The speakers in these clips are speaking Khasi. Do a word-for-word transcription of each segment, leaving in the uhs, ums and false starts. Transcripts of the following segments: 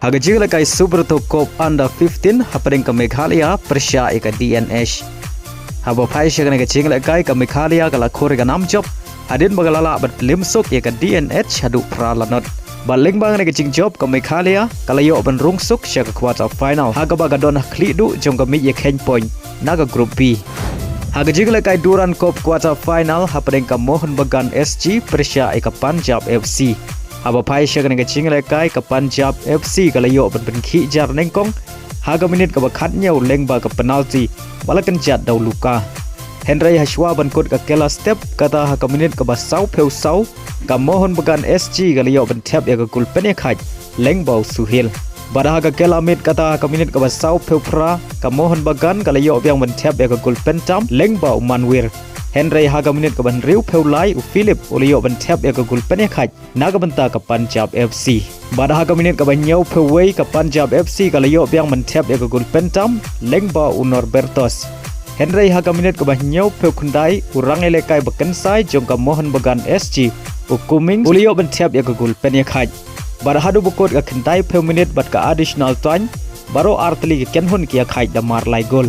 Ha ka jingïalehkai Subrata Cup Under fifteen hapdeng ka Meghalaya pyrshah ïa ka D N H. Haba phai sha kane ka jingïalehkai ka Meghalaya ka la khur ïa ka nam jop hadien ba ka la lah ban pynlem suk ïa ka D N H haduh phra lanot. Bad lyngba kane ka jingjop ka Meghalaya ka la ïoh ban rung suk sha ka quarter final ha kaba ka don ha khlieh duh jong ka miej ïakheiñ point na ka Group B. Ha ka jingïalehkai Durand Cup quarter final hapdeng ka Mohun Bagan S G pyrshah ïa ka Punjab F C. Haba phai sha kane ka jingïalehkai ka Punjab F C ka la ïoh ban pynkhih jar nyngkong ha ka minit kaba khathynñiew lyngba ka penalty ba la kynjat da u Luka. Hynrei hashwa ban kut ka khela step kata ha ka minit kaba sawphew saw ka Mohun Bagan S G ka la ïoh ban thep ïa ka gol pynïakhait lyngba u Suhel. Bad ha ka khela miet kata ha ka minit kaba sawphew phra ka Mohun Bagan ka la ïoh biang ban thep ïa ka gol pyntam lyngba u Manwir. Hynrei ha ka minit kaba hynriewphew lai u Philip u la ïoh ban thep ïa ka gol pynïakhait na ka bynta ka Punjab F C. Bad ha ka minit kaba hynñiewphew wei ka Punjab F C ka la ïoh biang ban thep ïa ka gol pyntam lyngba u Norbertos. Hynrei ha ka minit kaba hynñiewphew khyndai u rangïalehkai ba kynsai jong ka Mohun Bagan S G u Cummings u la ïoh ban thep ïa ka gol pynïakhait. Bad haduh ba kut ka khyndaiphew minit bad ka additional time baroh artylli ki kynhun ki ïakhait da mar lai gol.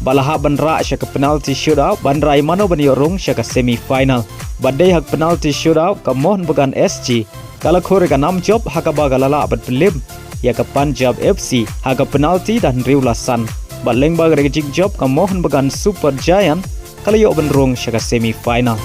Bad la hap ban rah sha ka penalty shootout ban rai mano ban ïoh rung sha ka semi final. Bad dei ha ka penalty shootout ka Mohun Bagan S G ka la khur ïa ka nam jop ha kaba ka la lah ban pynlem ïa ka Punjab F C ha ka penalty da hynriew la san. Bad lyngba kane ka jingjop ka Mohun Bagan Super Giant ka la ïoh ban rung sha ka semi final.